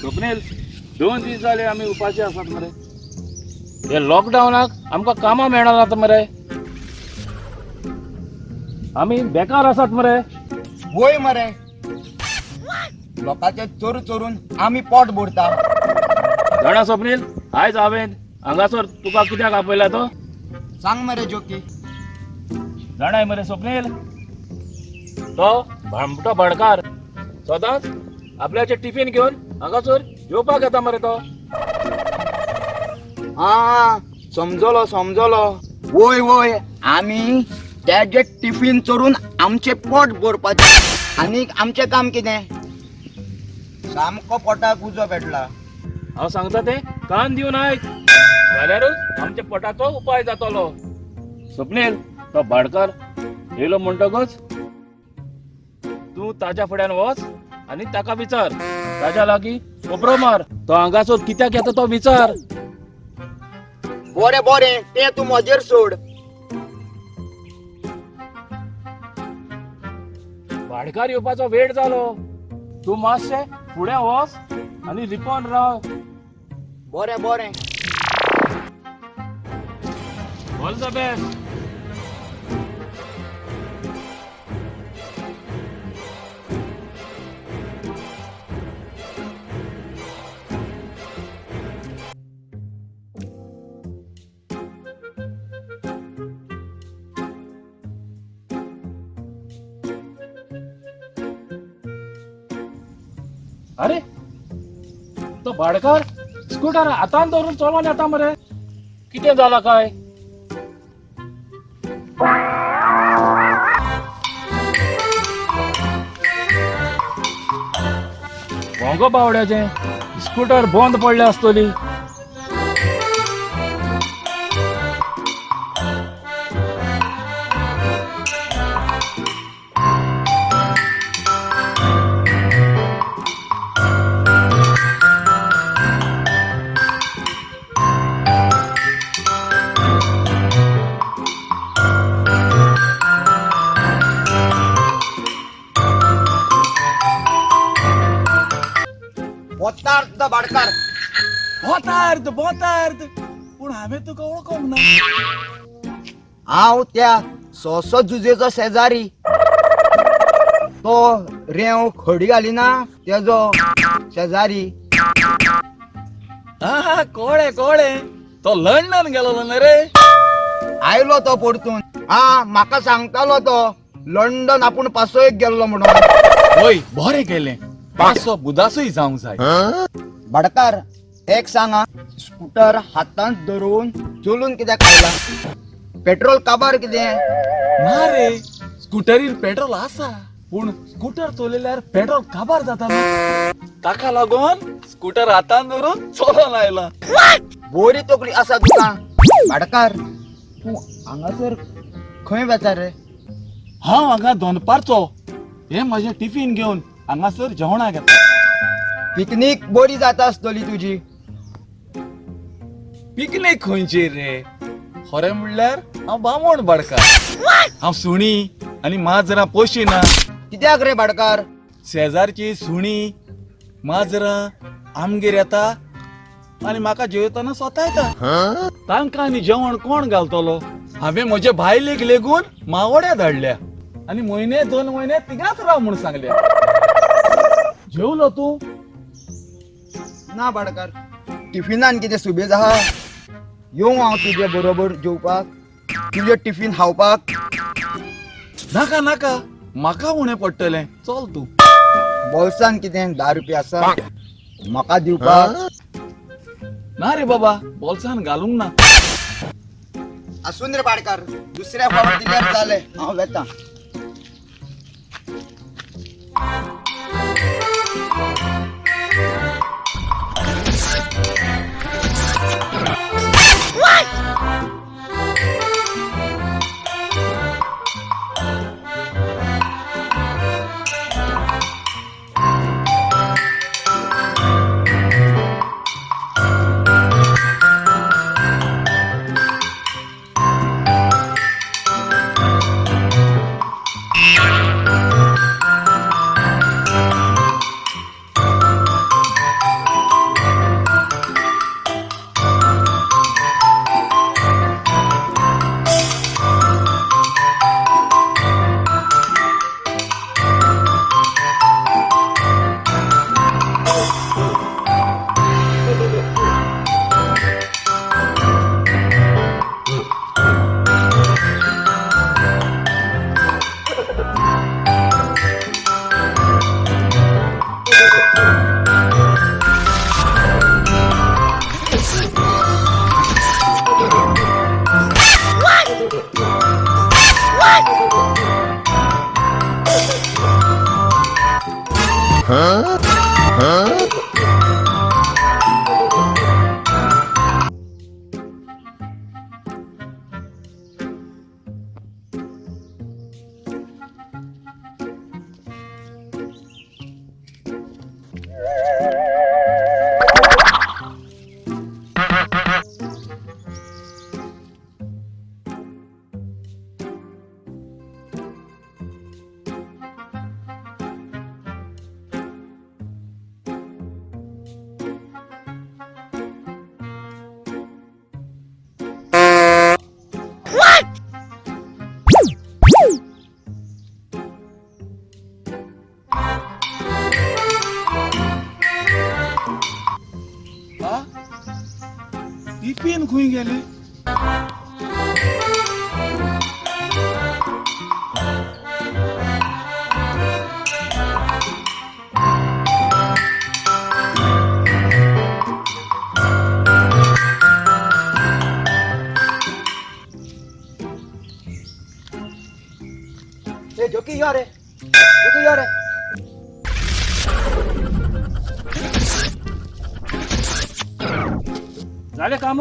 स्वप्नील, 2 दीस जाले आमी उपाशी आसात मरे. हे लॉकडावनाक आमकां कामां मेळना मरे, आमी बेकार आसात मरे. वय मरे, लोकांचे चोरू चोरून आमी पोट भरता. जाणा स्वप्नील, आयज हांवें हांगासर तुका कित्याक आपयला तो? सांग मरे जोकी. जाणाय मरे स्वप्नील, तो भामटो भाडकार सदांच आपल्याचे टिफिन घेवन हांगासर जेवपाक येता मरे तो. हा समजलो समजलो. वय वय, आमी तेजे टिफिन चोरून आमचे पोट भरपाचे आनी आमचें काम कितें? सामको पोटाक उजो पेटला. हांव सांगता तें कान दिवन आयक, जाल्यारूच आमच्या पोटाचो उपाय जातलो. स्वप्नील, तो भाडकार येयलो म्हणटकच तूं ताज्या फुड्यान वच आनी ताका विचार, ताज्या लागीं खबरो मार, तो हांगासर कित्याक येता तो विचार. बरें बरें, तें तूं म्हजेर सोड. भाडकार येवपाचो वेळ जालो, तूं मातशें फुडें वच आनी लिपोन राव. बरें बरें. All the best. अरे तो भाडकार स्कूटर हातान धरून चलोन येता मरे, कितें जाला काय? भोंगो बावड्याचें स्कूटर बंद पडल्या आसतली. बोतार्द भाडकार. बोतार्द बोतार्द, पूण हांवें तुका वळखूंक ना. हांव त्या सोसो जुजेचो शेजारी. तो रेंव खडी घालिना तेजो शेजारी. हा कळ्ळें कळ्ळें, तो लंडन गेलोलो न्ही रे? आयलो तो परतून. हा म्हाका सांगतालो तो लंडन आपूण पासयेक गेल्लो म्हणून. हय बरें केलें, पासो बुदासूय जावंक जाय. भाडकार एक सांगा, स्कूटर हातांत धरून चलून कित्याक आयला? पेट्रोल काबार कितें? ना रे, स्कुटरीर पेट्रोल आसा, पूण स्कूटर चलयल्यार पेट्रोल काबार जाता न्हू, ताका लागून स्कूटर हातान धरून चलोन आयला. बोरी तकली आसा तुका. भाडकार तूं हांगासर खंय वता रे? हांव हांगा दनपारचो हें म्हजें टिफिन घेवन हांगासर जेवणाक येता. पिकनीक बरी जाता आसतली तुजी. पिकनीक खंयची रे? खरें म्हणल्यार हांव बामण भाडकार. हांव सुणी आनी माजरां पोशिना. कित्याक रे भाडकार? शेजारची सुणी माजरां आमगेर येता आनी म्हाका जेवतना स्वता. तांकां आनी जेवण कोण घालतलो? हांवें म्हजे बायलेक लेगून मावोड्या धाडल्या आनी म्हयने 2 म्हयने तिगाच राव म्हूण सांगल्या. जेवलो तूं? ना भाडकार, टिफिनान कितें सुबेज आहा? येवं हांव तुजे बरोबर जेवपाक, तुजें टिफिन खावपाक? नाका नाका, म्हाका उणें पडटलें, चल तूं. बोल्सान कितें 10 रुपया आसा म्हाका दिवपाक? ना रे बाबा, बोल्सान घालूंक ना. आसून रे भाडकार, दुसऱ्या फावट दिल्यार जालें. हांव वेता. टिफिन खंय गेलें? ए जोकी यो रे, जोकी यो रे. जालें काम?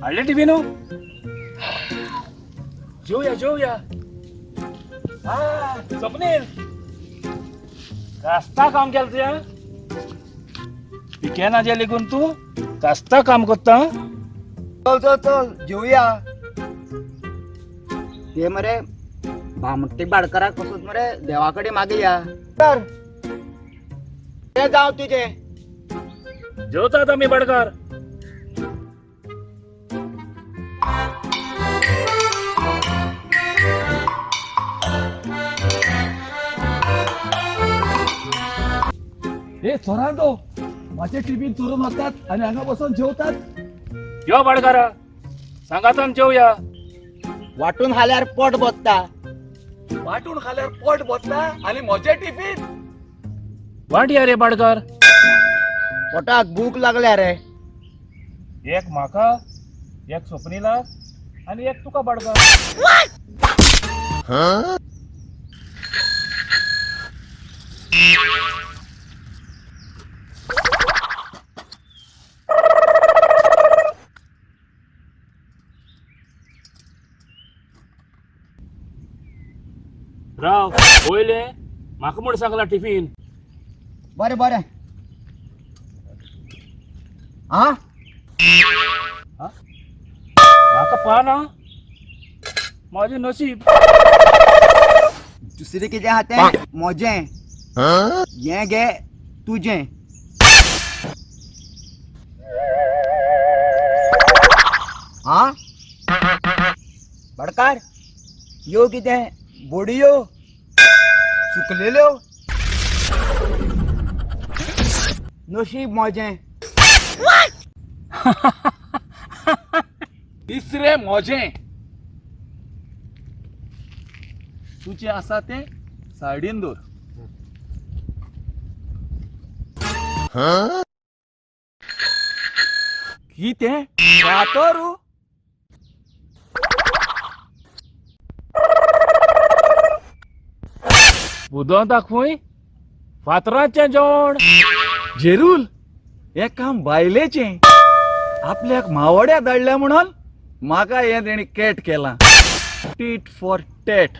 हाडलें टिफिन? जेवया जेवया. हा स्वप्नील, कास्ता काम केलें तुवें? पिकेनाचें लेगून तूं कास्ता काम करता? चल चल चल जेवया. ते मरे भामटे भाडकाराक पसून मरे देवा कडेन मागया. तर ते जावं तुजें. जेवतात आमी बडकार. हे चोरांनो, माझे टिफिन चोरून वतात आणि हांगा बसून जेवतात. यो भाटकारा, सांगातान जेवया. वाटून खाल्यार पोट भरता. वाटून खाल्यार पोट भरता आणि म्हजे टिफिन? वांटया रे भाटकार. पोटाक भूक लागल्या रे. एक म्हाका, एक स्वप्नीला आनी एक तुका भाटकार. राव वयले म्हाका म्हूण सांगला टिफिन. बरें बरें. आ म्हाका पाना म्हाजें नशीब. दुसरें कितें आहा तें म्हजें, हें घे तुजें. आ भाटकार, यो कितें बोडयो सुकलेल्यो? नशीब म्हजें. तिसरे म्हजें, तुजें आसा तें सायडीन दवर. कितें फातर? बुदवंताक खंय फातराचें जेवण. जेरूल, हें काम बायलेचें. आपल्याक मावोड्या धाडल्या म्हणून म्हाका हें तेणी कॅट केलां. Tit for tat.